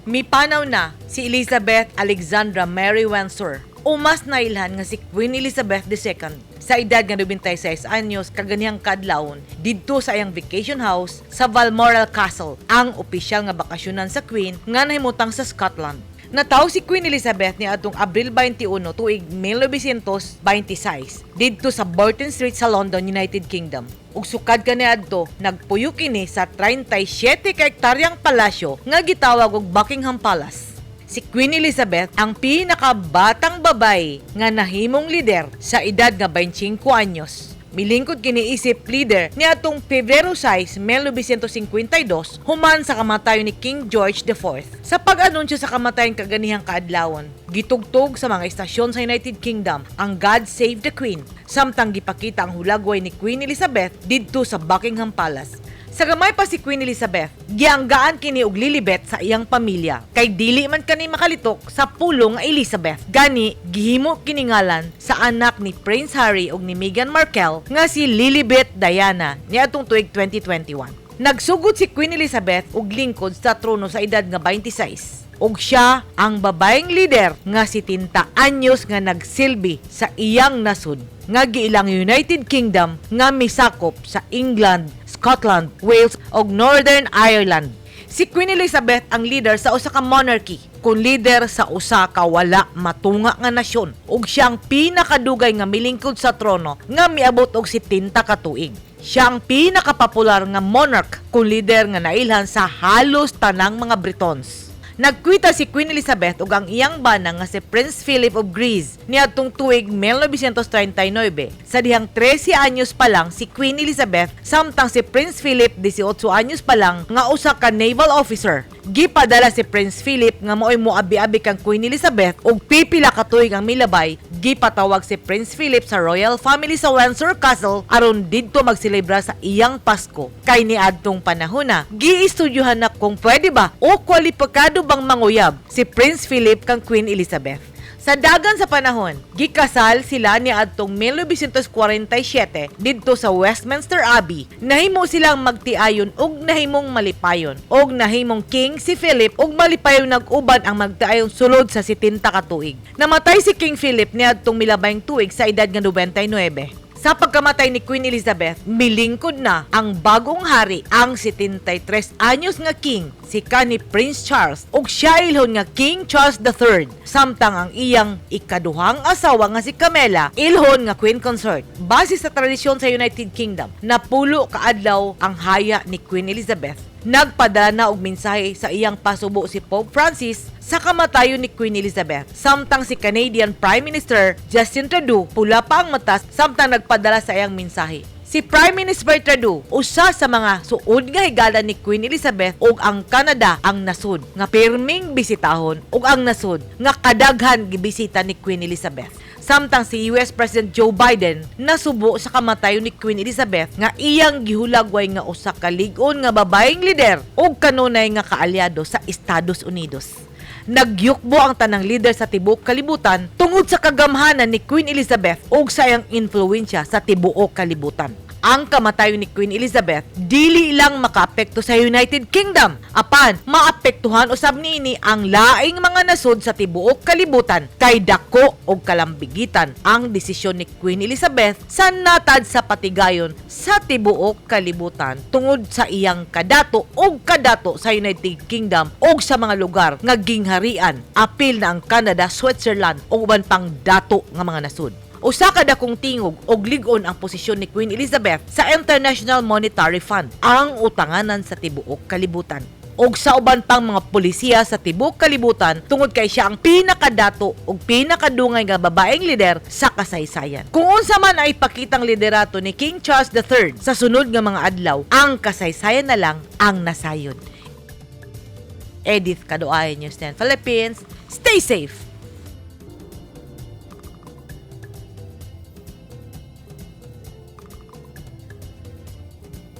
Mipanaw na si Elizabeth Alexandra Mary Windsor o mas nailhan nga si Queen Elizabeth II sa edad nga 96 anyos kaganihang kaadlawon didto sa iyang vacation house sa Balmoral Castle, ang opisyal nga bakasyonan sa Queen nga nahimutang sa Scotland. Natawo si Queen Elizabeth ni atong Abril 21 tuig 1926 didto sa Burton Street sa London, United Kingdom. Ug sukad kaniadto, nagpuyo kini sa 37 ka hektaryang palasyo nga gitawag og Buckingham Palace. Si Queen Elizabeth ang pinakabatang babae nga nahimong lider sa edad nga 25 anyos. Milingkod kini isip leader ni atong Pebrero 6, 1952 human sa kamatayon ni King George IV. Sa pag-anunsyo sa kamatayon kaganihang kaadlawon, gitugtog sa mga istasyon sa United Kingdom ang "God Save the Queen" samtang gipakita ang hulagway ni Queen Elizabeth didto sa Buckingham Palace. Sa gamay pa si Queen Elizabeth, gianggaan kini og Lilibet sa iyang pamilya. Kay dili man kani makalitok sa pulong nga Elizabeth. Gani gihimo kini ngalan sa anak ni Prince Harry ug ni Meghan Markle nga si Lilibet Diana niadtong tuig 2021. Nagsugod si Queen Elizabeth og lingkod sa trono sa edad nga 26 ug siya ang babaeng lider nga 70 anyos nga nagsilbi sa iyang nasod nga giilang United Kingdom nga misakop sa England, Scotland, Wales ug Northern Ireland. Si Queen Elizabeth ang leader sa usa ka monarchy, kun leader sa usa ka wala matunga nga nasyon, ug siya ang pinakadugay nga milingkod sa trono nga miabot og 70 ka tuig. Siya ang pinakapopular nga monarch kun leader nga nailhan sa halos tanang mga Britons. Nagkwita si Queen Elizabeth ug ang iyang bana nga si Prince Philip of Greece niadtong tuig 1939. Sa dihang 13 anyos pa lang si Queen Elizabeth samtang si Prince Philip 18 anyos pa lang nga usa ka naval officer. Gipadala si Prince Philip nga maoy moabi-abi kang Queen Elizabeth ug pipila ka tuig ang milabay, gipatawag si Prince Philip sa royal family sa Windsor Castle aron didto magselebra sa iyang Pasko. Kay niadtong panahona, giistudyuhan na kung pwede ba o kwalipikado bang manguyab si Prince Philip kang Queen Elizabeth. Sa dagan sa panahon, gikasal sila ni adtong 1947 didto sa Westminster Abbey. Nahimo silang magtiayon ug nahimong malipayon. Og nahimong king si Philip ug malipayon nag-uban ang magtiayon sulod sa 70 ka tuig. Namatay si King Philip ni adtong milabayng tuig sa edad nga 99. Sa pagkamatay ni Queen Elizabeth, milingkod na ang bagong hari, ang 73 anyos nga king, si kanhi Prince Charles, ug siya ilhon nga King Charles III, samtang ang iyang ikaduhang asawa nga si Camilla, ilhon nga Queen Consort. Base sa tradisyon sa United Kingdom, napulo kaadlaw ang haya ni Queen Elizabeth. Nagpadala na og mensahe sa iyang pasubo si Pope Francis sa kamatayon ni Queen Elizabeth. Samtang si Canadian Prime Minister Justin Trudeau, pula pa ang mata samtang nagpadala sa iyang mensahe. Si Prime Minister Trudeau, usa sa mga suod nga higala ni Queen Elizabeth ug ang Canada ang nasud nga pirming bisitahon ug ang nasud nga kadaghan gibisita ni Queen Elizabeth. Samtang si US President Joe Biden nasubo sa kamatayon ni Queen Elizabeth nga iyang gihulagway nga usa ka lig-on nga babaeng lider ug kanunay nga kaalyado sa Estados Unidos. Nagyukbo ang tanang lider sa tibuok kalibutan tungod sa kagamhanan ni Queen Elizabeth ug sa iyang influensya sa tibuok kalibutan. Ang kamatayon ni Queen Elizabeth dili lang makaapekto sa United Kingdom, apan maapektuhan usab niini ang laing mga nasod sa tibuok kalibutan kay dako og kalambigitan ang desisyon ni Queen Elizabeth sa natad sa patigayon sa tibuok kalibutan tungod sa iyang kadato og kadato sa United Kingdom og sa mga lugar nga gingharian, apil na ang Canada, Switzerland ug uban pang dato nga mga nasod. Usa ka dakong tingog og lig-on ang posisyon ni Queen Elizabeth sa International Monetary Fund, ang utanganan sa tibuok kalibutan og sa uban pang mga polisiya sa tibuok kalibutan tungod kay siya ang pinakadato ug pinakadungay nga babaeng lider sa kasaysayan. Kung unsa man ay ipakitang liderato ni King Charles III sa sunod nga mga adlaw, ang kasaysayan na lang ang nasayod. Edith Kaduay, News 10 Philippines. Stay safe.